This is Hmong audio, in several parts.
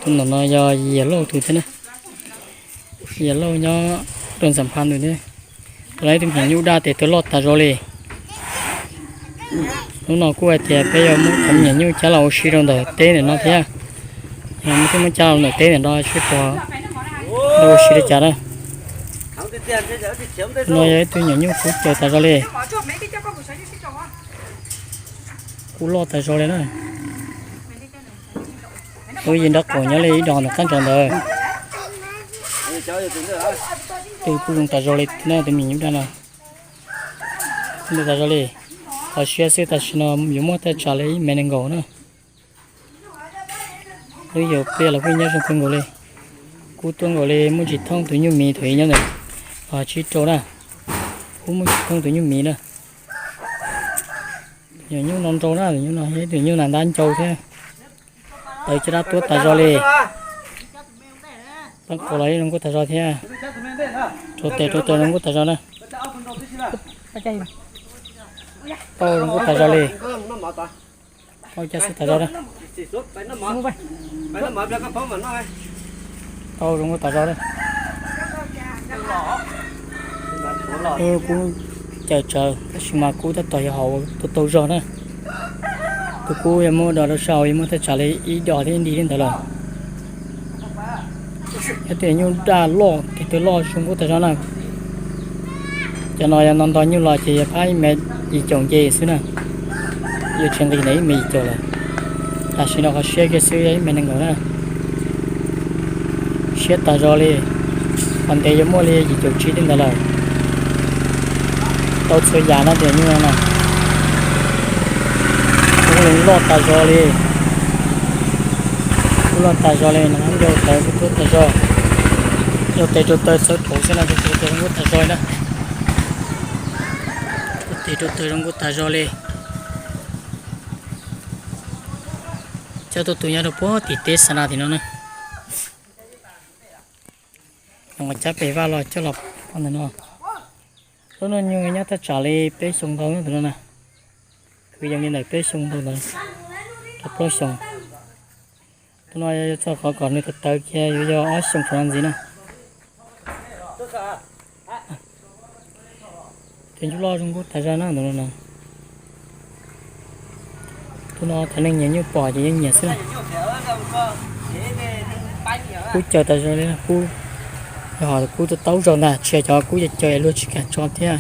Tus ntawm no yog Yias Lauj tus thiab na. Yias Lauj nyob rau Xam Phas ntawd thiab. Tus no ib tug me nyuam nyuj daj tes taw loj tas zog li. Hnub no kuj hais tias peb yuav muab cov me nyuam nyuj cab los ua si rau ntawm teb ntawm no thiab. Muab cab los ntawm teb ntawm no seb puas ua si li cas na. No yog ib tug me nyuam nyuj kub caws tas zog li. Kub loj tas zog li na. Lub yim nraub qaum nyob li ib dos ntawm qab ntsos ntawd. Tus kuj zoo tas zog li na, tus me nyuam nyuj daj no. Zoo tas zog li. Qhov siab xwb tam sim no yuav muaj thaj tsam li ib mev nees nkaum na. Lub yim pliaj los kuj nyob zoo kawg nkaus li. Kub tuaj nkaus li muaj tsis thooj tus nyuj miv thaum i nyob ntawm tsib rau na. Kub muaj tsis thooj tus nyuj miv na. Tus nyuj no nrau na, tus nyuj no yog ib tus nyuj nas ntab ncau thiab. Taw caj dab tuab tas zog li. Pab qus los yeej zoo nkauj tas zog thiab. Rau tes rau taw zoo nkauj tas zog na. Tau zoo nkauj tas zog li. Tau caj xwb tas zog na. Tau zoo nkauj tas zog na. Kub caws tsawv tab sis mas kub tab tom yog hauv tau tau zog na. Tus kub yuav muab do rau sab hauv yuav muaj thaj tsam li ib dos thiab nti li ntawd lawm. Yog tus nyuj daj loj tes taw loj zoo nkauj tas zog na. Cov no yog nto nto nyuj los ces yog phab ib mev yim caum nce xwb na. Yuav tsis nqis ntawm ib mev yim caum lawm. Tam sim no qhov siab kiag xwb yog ib mev nees nkaum na. Siab tas zog li. Qhov ntev yuav muaj li yim caum tsib tej ntawd lawm. Tau txhua yam no tias nyuj no na. Kub loj tas zog li. Kub loj tas zog li no, ncau tawv kub tuab tas zog. Rau tes rau taw txhawv thaum xwb no, rau tes rau taw zoo nkauj tas zog li na. Rau tes rau taw zoo nkauj tas zog li. Coj tuaj tu nyob rau puag tim teb xa na tim no na. Coj pem vaj los coj los pom ntawm no. Lub no nyuj nyob thaj tsam li peb xyoo ntau tus no na. Kwv yees li ntawm peb xyoo ntau ntawd, rau plaub xyoo. Tus no yuav txog qhov kom nws tawv tawv kiag yuav yog ob xyoo saum no ntxiv na. Tus nyuj loj zoo nkauj tas zog na tus no. Tus no cov neeg nyiam nyuj pom ces yeej nyiam xwb na. Kub caws tas zog li, kub, yog hais tias kub taub zog ntag, tsis yog cov kub caws caws luag tsis kam tso thiab.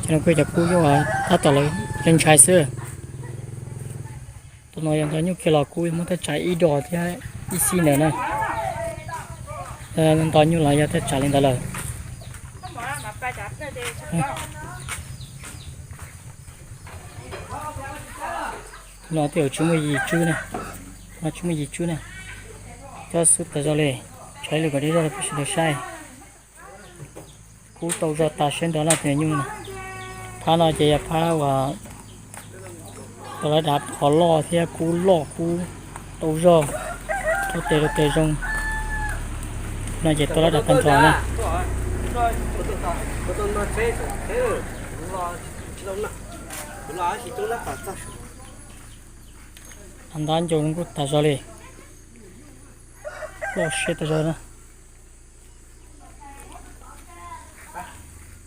Cov no kuj yog cov kub tab tom lawv ntshai xwb. Tus no yog nto nyuj kiag los kub yuav muaj thaj tsam ib dos thiab ib xib ntawd na. Nto nyuj los yog thaj tsam li ntawd lawm. No twb tsis muaj yim tswb na, no tsis muaj yim tswb na. Coj xwb tas zog li, tshawb ib lwm kom deb zog rau peb sawv daws saib. Kub tau zog tas siab ntawd no tus nyuj no. Phab no ces yog phab uas tau lawv dav qhov loj thiab kub loj kub tau zog, rau tes rau tes zoo. No ces tau lawv dav tag nrho na. Ntab ncau zoo nkauj tas zog li, loj siab tas zog na.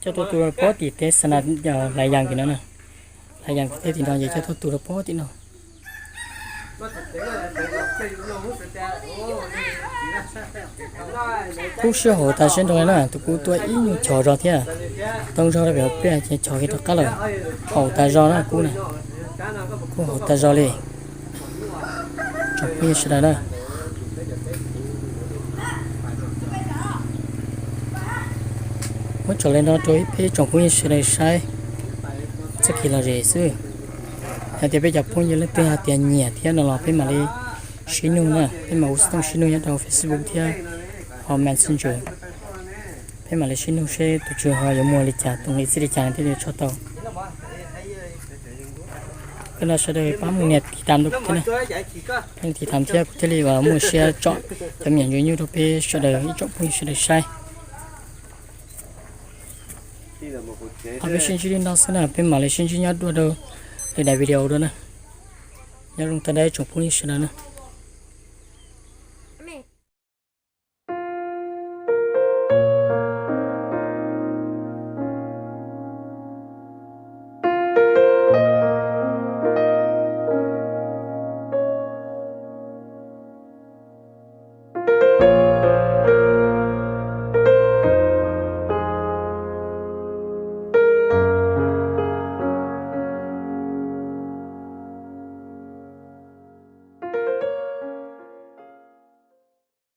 Coj tuaj tu rau puag tim teb xa na, Hlais Yas kis no na. Hlais Yas kis teb tim no ces coj tuaj tu rau puag tim no. Kub siab haum tas siab nrho na, tus kub tuaj ib nyuag chov zog thiab. Tau zog rau pem hauv pliaj ces chov kiag rov qab lawm. Haum tas zog na kub na. Kub haum tas zog li. Tsoom phooj ywg sawv daws na, muab tso li no rau ib peb tsoom phooj ywg sawv daws saib txoj kev lom zem xwb. Yog tias peb cov phooj ywg leej twg hais tias nyiam thiab no los peb mam li sib nug na, peb mam ua xov tooj sib nug nyob rau Facebook thiab ho Messenger. Peb mam li sib nug seb tus tswv ho yuav muag li cas, tus nqi txij li cas thiaj li tso tau. Koj no sawv daws pab mus nias tiv tam rau kuv thiab na, pab nias tiv tam thiab kuv thiaj li muaj siab tsom cov me nyuam ntsuag nyuj rau peb sawv daws ib tsoom phooj ywg sawv daws saib. Ho peb sib ntsib li no xwb na, peb mam li sib ntsib nyob dua rau lwm daim video dua na. Nyob zoo tag nrho ib tsoom phooj ywg sawv daws na.